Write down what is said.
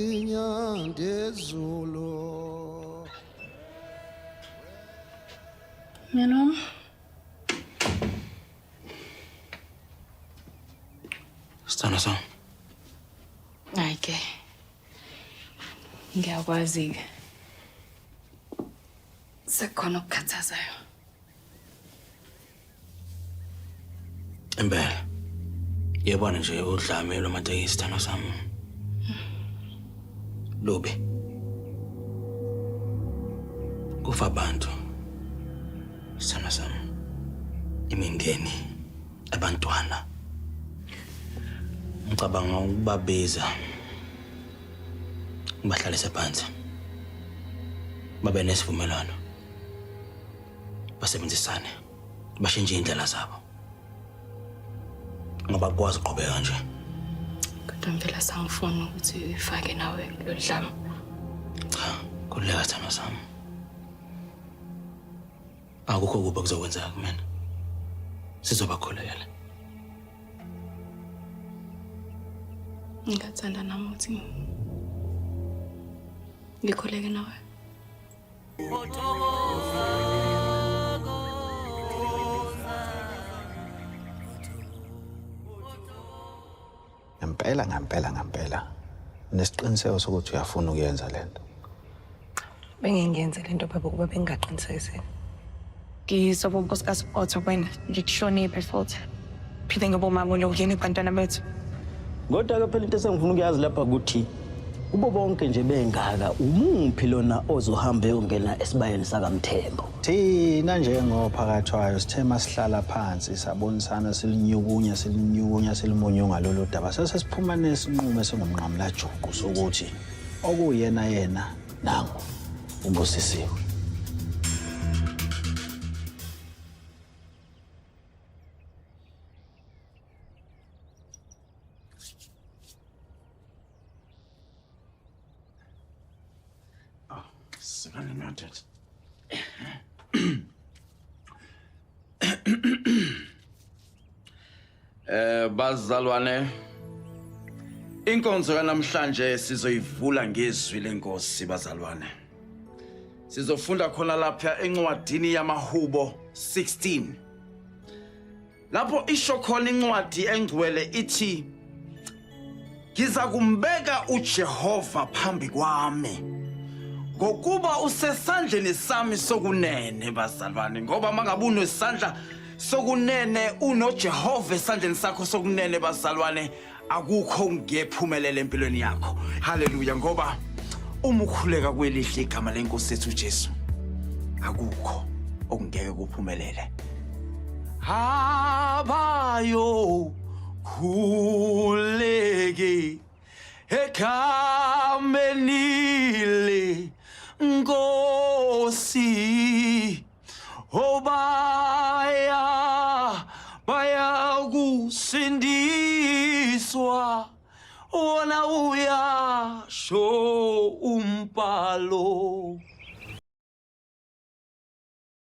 Inyandezulu. Myeni wami. Sithando sami. Hayi ke. Ngiyakwazi-ke. Sekukhona okukhathazayo. Impela. Yebona nje udlame lwamatekisi sithando sami. Lubi. Kufa abantu. Sithando sami. Imindeni, abantwana. Ngicabanga ukubabiza. Ngibahlalise phansi. Babe nesivumelwano. Basebenzisane. Bashintshe indlela zabo. Ngoba akukwazi ukuqhubeka nje. Kodwa mvela sangifuni ukuthi uyifake nawe kulolu dlame. Cha, khululeka sithando sami. Akukho kubi okuzokwenzeka kumina. Sizobakhulekela. Ngingathanda nami ukuthi ngikhuleke nawe. Ngempela ngempela ngempela unesiqiniseko sokuthi uyafuna ukuyenza lento. Bengingenze lento baba ukuba bengingaqinisekisile. Ngizoba unkosikazi qotho kuwena, ngikuhloniphe futhi. Phinde ngibe umama olungile kubantwana bethu. Kodwa ke phela into esengifuna ukuyazi lapha ukuthi kubo bonke nje bengaka umuphi lona ozohamba eyongena esibayeni sakaMthembu. Thina njengophakathwayo sithe masihlala phansi sabonisana silinyukunya silinyukunya silimunyunga lolu daba sase siphuma nesinqumo esingumnqamulajuqu sokuthi okuyena yena nangu uBusisiwe. Bazalwane, inkonzo yanamhlanje sizoyivula ngezwi lenkosi bazalwane. Sizofunda khona lapha encwadini yamaHubo 16. Lapho isho khona incwadi engcwele ithi Ngiza kumbeka uJehova phambi kwami ngokuba usesandleni sami sokunene bazalwane ngoba mangabe unesandla sokunene unoJehova esandleni sakho sokunene bazalwane akukho ongephumelela empilweni yakho haleluya ngoba uma ukhuleka kwelihle igama lenkosi yethu uJesu akukho okungeke kuphumelele habayo khuleke egameni le nkosi obaya bayakusindiswa wona uyasho umbhalo.